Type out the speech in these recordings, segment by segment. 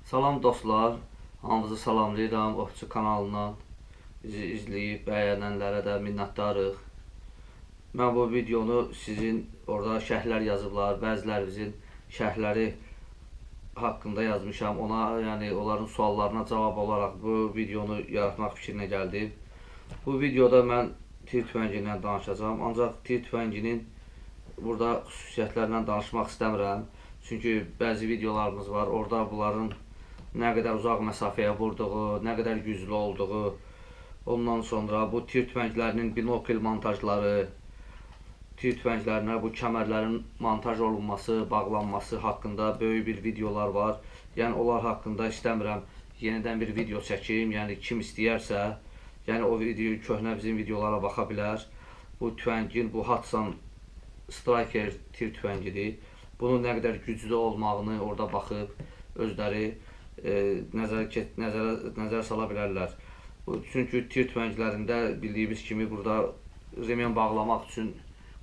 Salam dostlar, hamınızı salamlayıram Ovçu kanalından. Bizi izləyib bəyənənlərə də minnətdarıq. Mən bu videonu sizin orada şərhlər yazıblar, bəzilərinizin şərhləri haqqında yazmışam. Ona, yəni onların suallarına cavab olaraq bu videonu yaratmaq fikrinə gəldim. Bu videoda mən tir tüfəngindən danışacağam. Ancaq tir tüfənginin burada xüsusiyyətlərindən danışmaq istəmirəm. Çünki bəzi videolarımız var. Orada bunların nə qədər uzaq məsafəyə vurduğu, nə qədər güclü olduğu, ondan sonra bu tir tüfənglərinin binokl montajları, tir tüfənglərinə bu kəmərlərin montaj olunması, bağlanması haqqında böyük bir videolar var. Yəni onlar haqqında istəmirəm yenidən bir video çəkim. Yəni kim istəyərsə, yəni o video, köhnə bizim videolara baxa bilər. Bu tüfəngin, bu Hatsan Striker tir tüfəngidir. Bunun nə qədər güclü olmağını orada baxıb özləri nəzərə sala bilərlər. Çünki tir tüfənglərində bildiyimiz kimi burada remen bağlamaq üçün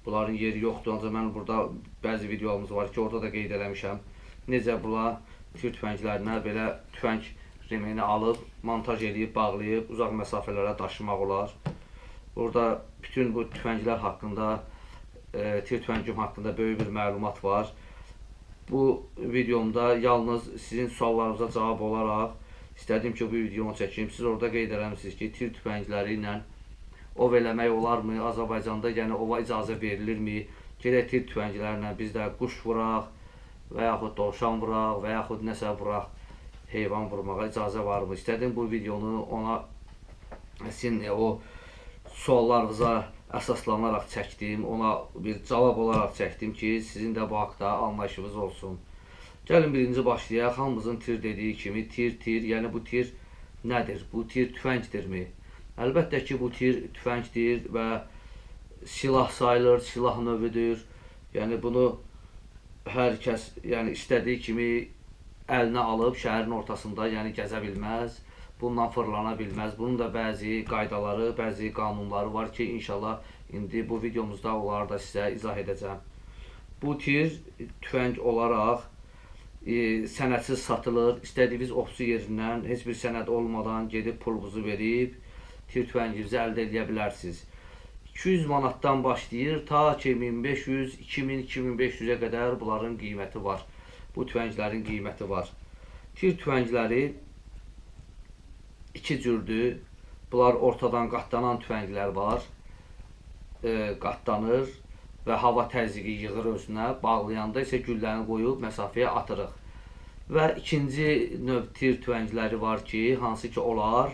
bunların yeri yoxdur. Ancaq mən burada bəzi videolarımız var ki, orada da qeyd eləmişəm. Necə buna tir tüfənglərinə belə tüfəng remeni alıb, montaj eləyib, bağlayıb uzaq məsafələrə daşımaq olar. Burada bütün bu tüfənglər haqqında, tir tüfəngim haqqında böyük bir məlumat var. Bu videomda yalnız sizin suallarınıza cavab olaraq istədim ki, bu videonu çəkim. Siz orada qeyd eləmişsiniz ki, tir tüfəngləri ilə ov eləmək olarmı? Azərbaycanda yəni ova icazə verilirmi? Gedək tir tüfənglərlə biz də quş vuraq və yaxud dovşan vuraq və yaxud nəsə vuraq, heyvan vurmağa icazə varmı? İstədim bu videonu ona sizin o suallarınıza əsaslanaraq çəkdim, ona bir cavab olaraq çəkdim ki, sizin də bu haqda anlayışınız olsun. Gəlin birinci başlayaq. Hamımızın tir dediyi kimi tir, yəni bu tir nədir? Bu tir tüfəngdirmi? Əlbəttə ki, bu tir tüfəngdir və silah sayılır, silah növüdür. Yəni bunu hər kəs, yəni istədiyi kimi əlinə alıb şəhərin ortasında, yəni gəzə bilməz. Bundan fırlana bilməz. Bunun da bəzi qaydaları, bəzi qanunları var ki, inşallah indi bu videomuzda onları da sizə izah edəcəm. Bu tir tüfəng olaraq sənədsiz satılır. İstədiyiniz ovçu yerindən heç bir sənəd olmadan gedib pulunuzu verib tir tüfənginizi əldə edə bilərsiniz. 200 manatdan başlayır ta ki 1500, 2000, 2500-ə qədər bunların qiyməti var. Bu tüfənglərin qiyməti var. Tir tüfəngləri iki cürdür. Bunlar ortadan qatlanan tüfənglər var. Qatlanır və hava təzyiqi yığır özünə. Bağlayanda isə gülləni qoyub məsafəyə atırıq. Və ikinci növ tir tüfəngləri var ki, hansı ki onlar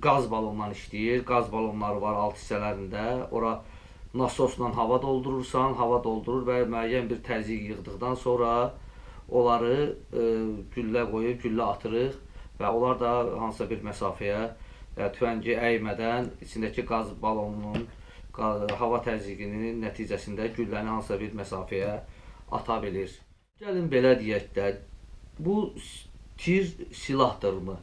qaz balonla işləyir. Qaz balonları var alt hissələrində. Ora nasosla hava doldurursan, hava doldurur və müəyyən bir təzyiq yığdıqdan sonra onları güllə qoyub, güllə atırıq və onlar da hansısa bir məsafəyə tüfəngi əymədən içindəki qaz balonunun, hava təzyiqinin nəticəsində gülləni hansısa bir məsafəyə ata bilir. Gəlin belə deyək də, bu tir silahdırmı?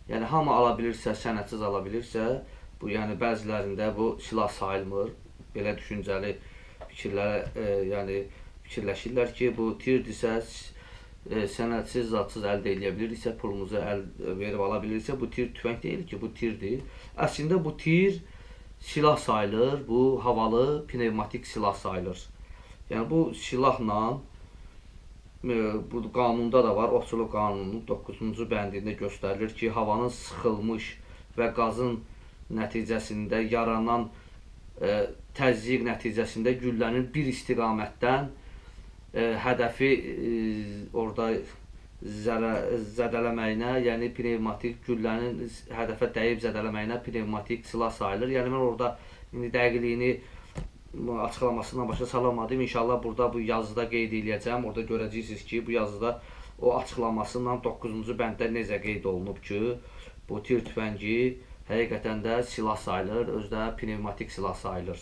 Yəni hamı ala bilirsə, sənədsiz ala bilirsə, bu yəni bəzilərində bu silah sayılmır. Belə düşüncəli fikirlərə, yəni fikirləşirlər ki, bu tirdirsə, sənədsiz, zadsız əldə eləyə biliriksə, pulumuzu əl verib ala biliriksə, bu tir tüfəng deyil ki, bu tirdir. Əslində bu tir silah sayılır, bu havalı pnevmatik silah sayılır. Yəni bu silahla, bu qanunda da var, Ovçuluq qanununun 9-cu bəndində göstərilir ki, havanın sıxılmış və qazın nəticəsində yaranan təzyiq nəticəsində güllənin bir istiqamətdən hədəfi orada zədələməyinə, yəni pnevmatik güllənin hədəfə dəyib zədələməyinə pnevmatik silah sayılır. Yəni mən orada indi dəqiqliyini açıqlamasından başa salamadım. İnşallah burada bu yazıda qeyd eləyəcəm. Orada görəcəksiniz ki, bu yazıda o açıqlamasından 9-cu bənddə necə qeyd olunub ki, bu tir tüfəngi həqiqətən də silah sayılır, özü də pnevmatik silah sayılır.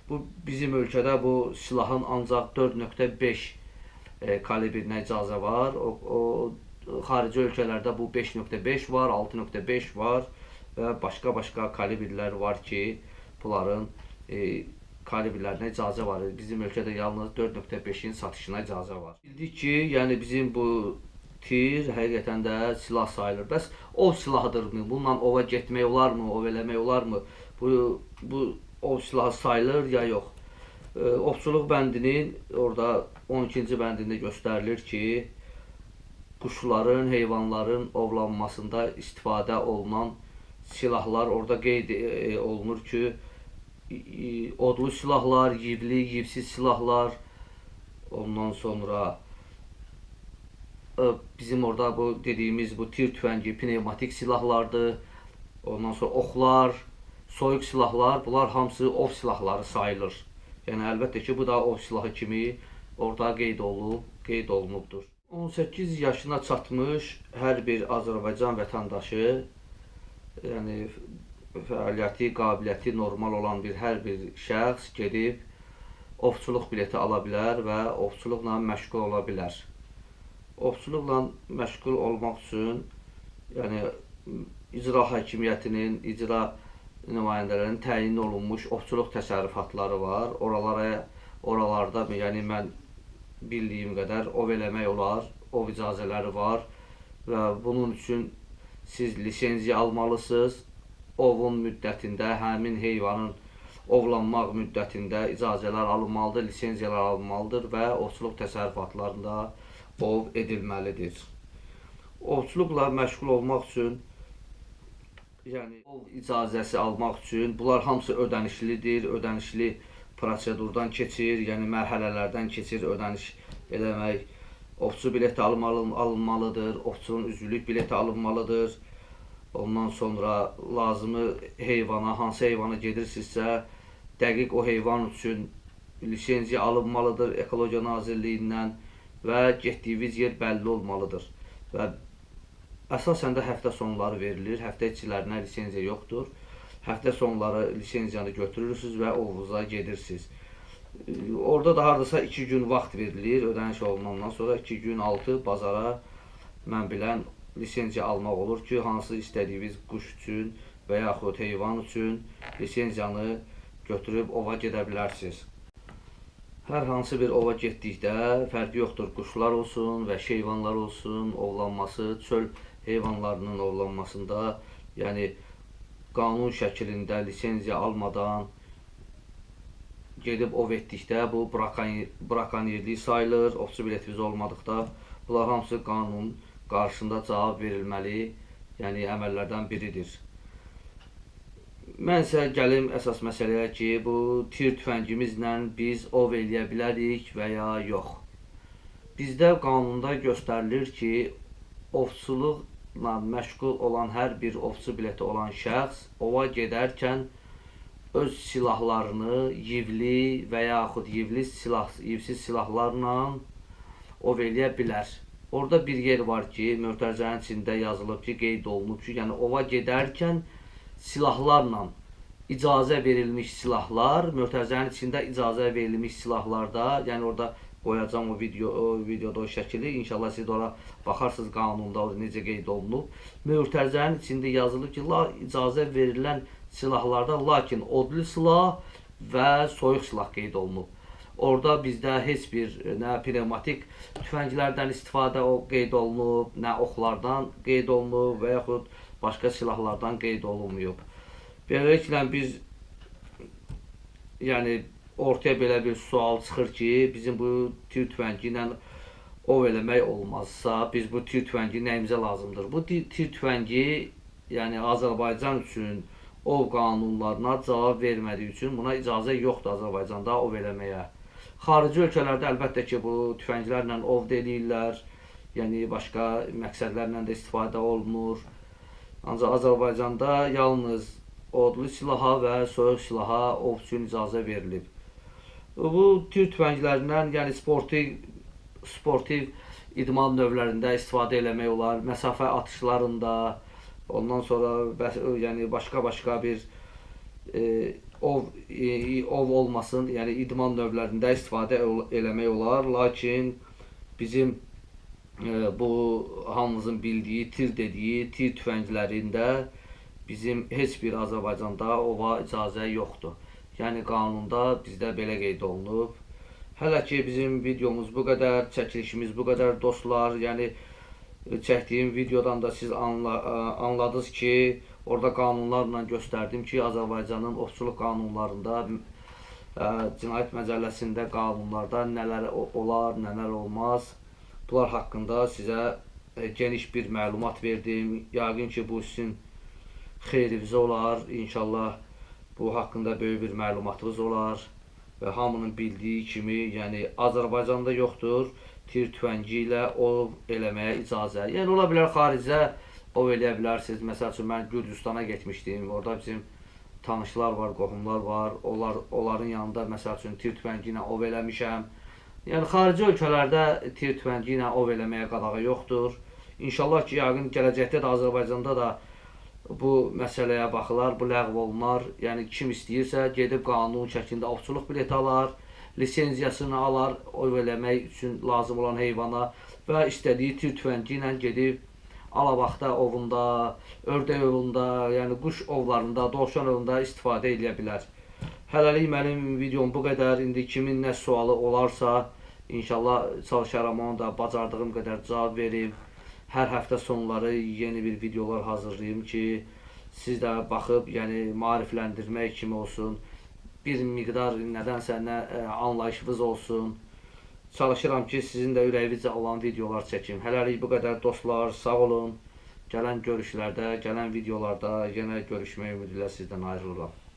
Bu bizim ölkədə bu silahın ancaq 4.5 kalibrinə icazə var. O xarici ölkələrdə bu 5.5 var, 6.5 var və başqa-başqa kalibrlər var ki, bunların kalibrlərinə icazə var. Bizim ölkədə yalnız 4.5-in satışına icazə var. Bildik ki, yəni bizim bu tir həqiqətən də silah sayılır. Bəs ov silahıdırmı? Bununla ova getmək olarmı? Ov eləmək olarmı? Bu ov silahı sayılır ya yox? Ovçuluq bəndinin orada 12-ci bəndində göstərilir ki, quşların, heyvanların ovlanmasında istifadə olunan silahlar orada qeyd olunur ki, odlu silahlar, yivli, yivsiz silahlar, ondan sonra bizim orada bu dediyimiz bu tir tüfəngi pnevmatik silahlardır, ondan sonra oxlar, soyuq silahlar, bunlar hamısı ov silahları sayılır. Yəni əlbəttə ki, bu da ov silahı kimi orada qeyd olunubdur. 18 yaşına çatmış hər bir Azərbaycan vətəndaşı, yəni fəaliyyəti, qabiliyyəti normal olan hər bir şəxs gedib ovçuluq bileti ala bilər və ovçuluqla məşğul ola bilər. Ovçuluqla məşğul olmaq üçün, yəni icra hakimiyyətinin, icra nümayəndələrinin təyin olunmuş ovçuluq təsərrüfatları var. Oralarda, yəni mən bildiyim qədər ov eləmək olar, ov icazələri var və bunun üçün siz lisenziya almalısınız. Ovun müddətində, həmin heyvanın ovlanmaq müddətində icazələr alınmalıdır, lisenziyalar alınmalıdır və ovçuluq təsərrüfatlarında ov edilməlidir. Ovçuluqla məşğul olmaq üçün, yəni ov icazəsi almaq üçün bunlar hamısı ödənişlidir, ödənişli prosedurdan keçir, yəni mərhələlərdən keçir ödəniş eləmək. Ovçu bileti alınmalıdır, ovçunun üzvlük bileti alınmalıdır. Ondan sonra lazımı heyvana, hansı heyvana gedirsinizsə, dəqiq o heyvan üçün lisenziya alınmalıdır Ekologiya Nazirliyindən və getdiyiniz yer bəlli olmalıdır. Və əsasən də həftə sonları verilir, həftə içilərinə lisenziya yoxdur. Həftə sonları lisenziyanı götürürsünüz və ovuza gedirsiniz. Orada da hardasa 2 gün vaxt verilir, ödəniş olunandan sonra 2 gün altı bazara mən bilən lisenziya almaq olur ki, hansı istədiyiniz quş üçün və yaxud heyvan üçün lisenziyanı götürüb ova gedə bilərsiniz. Hər hansı bir ova getdikdə fərqi yoxdur, quşlar olsun, vəhşi heyvanlar olsun, ovlanması, çöl heyvanlarının ovlanmasında, yəni qanun şəklində lisenziya almadan gedib ov etdikdə bu brakonyerlik sayılır, ovçu biletimiz olmadıqda bunlar hamısı qanun qarşısında cavab verilməli, yəni əməllərdən biridir. Mən isə gəlim əsas məsələyə ki, bu tir tüfəngimizlə biz ov eləyə bilərik və ya yox. Bizdə qanunda göstərilir ki, ovçuluqla məşğul olan hər bir ovçu bileti olan şəxs ova gedərkən öz silahlarını yivli və yaxud yivsiz silahlarla ov eləyə bilər. Orada bir yer var ki, mötərizənin içində yazılıb ki, qeyd olunub ki, yəni ova gedərkən silahlarla icazə verilmiş silahlar, mötərizənin içində icazə verilmiş silahlarda, yəni orada qoyacağam o videoda o şəkili, inşallah siz də ora baxarsınız qanunda necə qeyd olunub. Mötərizənin içində yazılıb ki, icazə verilən silahlarda lakin odlu silah və soyuq silah qeyd olunub. Orada bizdə heç bir nə pnevmatik tüfənglərdən istifadə qeyd olunub, nə oxlardan qeyd olunub və yaxud başqa silahlardan qeyd olunmayıb. Beləliklə biz, yəni ortaya belə bir sual çıxır ki, bizim bu tir tüfəngi ilə ov eləmək olmazsa, biz bu tir tüfəngi nəyimizə lazımdır? Bu tir tüfəngi, yəni Azərbaycan üçün ov qanunlarına cavab vermədiyi üçün buna icazə yoxdur Azərbaycanda ov eləməyə. Xarici ölkələrdə əlbəttə ki, bu tüfənglərlə ov da eləyirlər, yəni başqa məqsədlərlə də istifadə olunur. Ancaq Azərbaycanda yalnız odlu silaha və soyuq silaha ov üçün icazə verilib. Bu tir tüfənglərindən, yəni sportiv idman növlərində istifadə eləmək olar, məsafə atışlarında, ondan sonra yəni başqa-başqa bir ov olmasın, yəni idman növlərində istifadə eləmək olar. Lakin bizim bu hamımızın bildiyi tir dediyi tir tüfənglərində bizim heç bir Azərbaycanda ova icazə yoxdur. Yəni qanunda bizdə belə qeyd olunub. Hələ ki bizim videomuz bu qədər, çəkilişimiz bu qədər dostlar. Yəni çəkdiyim videodan da siz anladınız ki, orada qanunlarla göstərdim ki, Azərbaycanın ovçuluq qanunlarında, Cinayət Məcəlləsində qanunlarda nələr olar, nələr olmaz. Bunlar haqqında sizə geniş bir məlumat verdim. Yəqin ki, bu sizin xeyrinizə olar. İnşallah bu haqqında böyük bir məlumatınız olar. Və hamının bildiyi kimi, yəni Azərbaycanda yoxdur tir tüfəngi ilə ov eləməyə icazə. Yəni ola bilər xaricdə ov eləyə bilərsiniz. Məsəl üçün mən Gürcüstana getmişdim. Orada bizim tanışlar var, qohumlar var. Onların yanında məsəl üçün tir tüfəngi ilə ov eləmişəm. Yəni xarici ölkələrdə tir tüfəngi ilə ov eləməyə qadağa yoxdur. İnşallah ki, yəqin gələcəkdə də Azərbaycanda da bu məsələyə baxılar, bu ləğv olunar. Yəni kim istəyirsə gedib qanun şəklində ovçuluq bileti alar, lisenziyasını alar ov eləmək üçün lazım olan heyvana və istədiyi tir tüfəngi ilə gedib alabaxta ovunda, ördək ovunda, yəni quş ovlarında, dovşan ovunda istifadə edə bilər. Hələlik mənim videom bu qədər. İndi kimin nə sualı olarsa, inşallah çalışaram onu da bacardığım qədər cavab verim. Hər həftə sonları yeni bir videolar hazırlayım ki, siz də baxıb, yəni maarifləndirmək kimi olsun, bir miqdar nədənsə nə anlayışınız olsun. Çalışıram ki, sizin də ürəyinizcə olan videolar çəkim. Hələlik bu qədər dostlar, sağ olun. Gələn görüşlərdə, gələn videolarda yenə görüşmək ümidi ilə sizdən ayrılıram.